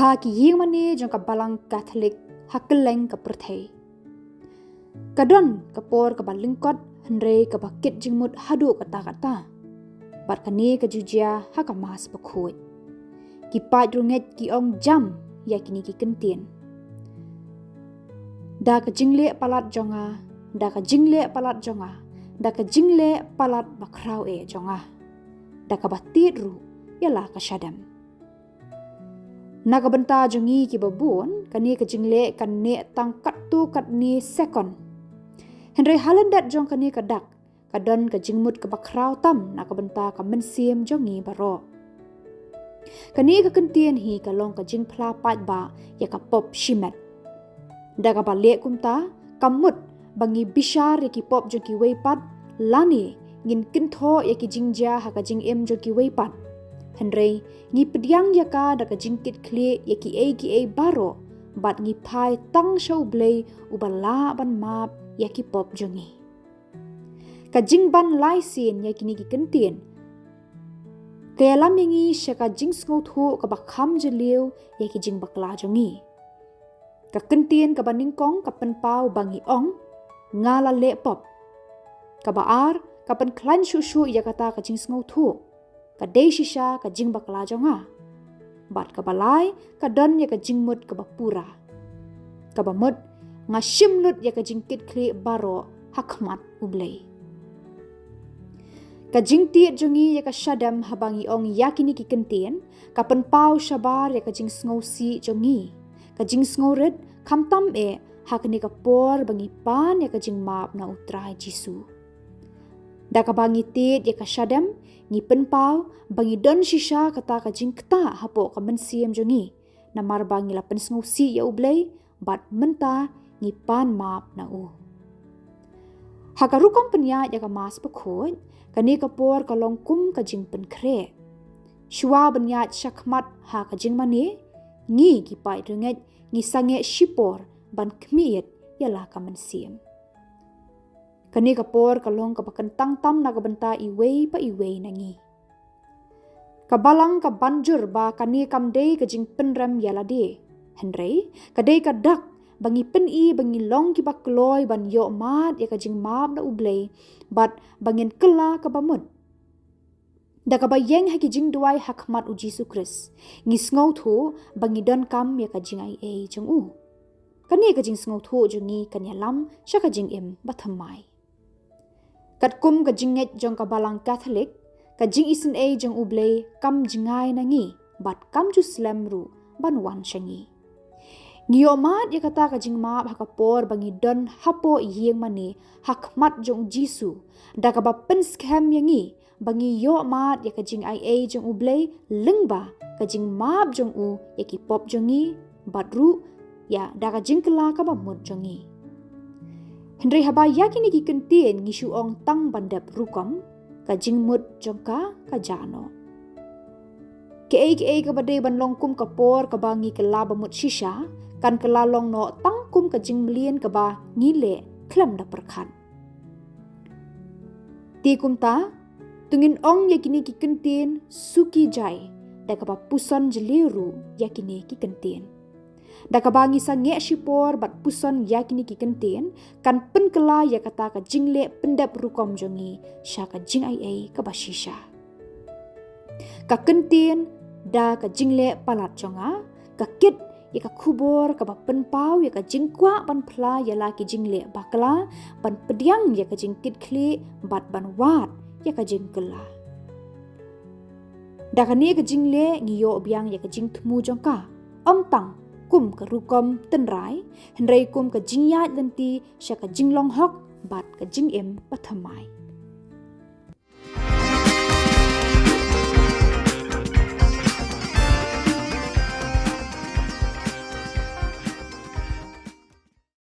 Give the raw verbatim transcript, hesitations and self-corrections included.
Ha ki ïingmane jong ka Balang Katholik ha kylleng ka pyrthei, ka don ka por kaba lyngkot hynrei kaba kit jingmut haduh katta katta. Bad kane ka ju jia ha ka Mass Bakhuid. Ki paid rungeit ki ong jam ïa kine ki kyntien: Da ka jingleh palat jong nga, da ka jingleh palat jong nga, da ka jingleh palat bakhraw eh jong nga, da kaba tied ruh ïa la ka shadem. Na ka bynta jong ngi kiba bun, kane ka jingleh kan neh tang katto katne sekon. Hynrei ha lyndet jong kane ka dak, ka don ka jingmut kaba khraw tam na ka bynta ka mynsiem jong ngi baroh. Kane ka kyntien hi ka long ka jingphla paidbah ïa ka pop shimet. Da kaba leh kumta, ka mut ba ngi bishar ïa ki pop jong kiwei pat, lane ngin kynthoh ïa ki jingjia ha ka jingim jong kiwei pat. Hynrei ngi pdiang ïa ka da ka jingkitkhlieh ïa kiei kiei baroh, bad ngi phai tang sha U Blei uba lah ban map ïa ki pop jong ngi. Ka jingban lai sien ïa kine ki kyntien ka ïalam ïa ngi sha ka jingsngewthuh kaba kham jylliew ïa ki jingbakla jong ngi. Ka kyntien kaba nyngkong ka pynpaw ba ngi ong, "Nga la leh pop." Kaba ar ka pynkhlaiñ shuh shuh ïa kata ka jingsngewthuh, "Ka dei shisha ka jingbakla jong nga." Bad kaba lai ka don ïa ka jingmut kaba pura, kaba mut, "Nga shim lut ïa ka jingkitkhlieh baroh ha khmat U Blei." Ka jingtied jong ngi ïa ka shadem haba ngi ong ïa kine ki kyntien ka pynpaw shabar ïa ka jingsngewsih jong ngi, ka jingsngewrit, khamtam eh ha kane ka por ba ngi pan ïa ka jingmap na U Trai Jisu. Da kaba ngi tied ïa ka shadem, ngi pynpaw ba ngi don shisha kata ka jingktah hapoh ka mynsiem jong ngi, namar ba ngi la pynsngewsih ïa U Blei, bad mynta ngi pan map na u. Ha ka rukom pynïaid ïa ka Mass Bakhuid, kane ka por ka long kum ka jingpynkhreh. Shuwa ban ïaid shakhmat ha ka jingmane, ngi ki paid rungeit ngi sangeh shipor ban khmih ïa la ka mynsiem. Kane ka por ka long kaba kyntang tam na ka bynta iwei pa iwei na ngi. Ka Balang ka ban jur ba kane kam dei ka jingpynrem ïa lade. Hynrei ka dei ka dak ba ngi pyni ba ngi long kiba kloi ban ïoh mad ïa ka jingmap na U Blei, bad ba ngin kylla kaba mut. Da kaba ïeng ha ki jingduwai ha khmat U Jisu Khrist, ngi sngewthuh ba ngi donkam ïa ka jingaiei jong u. Kane ka jingsngewthuh jong ngi kan ïalam sha ka jingim bathymmai. Katkum ka jingngeit jong ka Balang Katholik, ka jingisynei jong U Blei kam jngai na ngi, bad kam ju slem ruh ban wan sha ngi. Ngi ïoh mad ïa kata ka jingmap ha ka por ba ngi don hapoh ïingmane ha khmat jong U Jisu, da kaba pynskhem ïa ngi ba ngi ïoh mad ïa ka jingaiei jong U Blei lyngba ka jingmap jong u ïa ki pop jong ngi, bad ruh ïa da ka jingkylla kaba mut jong ngi. Hynrei haba ïa kine ki kyntien ngi shu ong tang ban dep rukom, ka jingmut jong ka ka jah noh. Kaei kaei kaba dei ban long kum ka por kaba ngi kylla ba mut shisha, kan kylla long noh tang kum ka jingmlien kaba ngi leh khlem da pyrkhat. Te kumta, to ngin ong ïa kine ki kyntien suki jai, da kaba puson jylliew ruh ïa kine ki kyntien. Da kaba ngi sangeh shipor bad puson ïa kine ki kyntien, kan pynkylla ïa kata ka jingleh pyndep rukom jong ngi sha ka jingaiei kaba shisha. Ka kyntien, da ka jingleh palat jong nga, ka kit ïa ka khubor kaba pynpaw ïa ka jingkwah ban phla ïa la ki jingleh bakla, ban pdiang ïa ka jingkitkhlieh, bad ban wad ïa ka jingkylla. Da kane ka jingleh ngi ïoh biang ïa ka jingthmu jong ka, ym tang kum ka rukom tynrai, hynrei kum ka jingïaid lynti sha ka jinglong hok bad ka jingim bathymmai.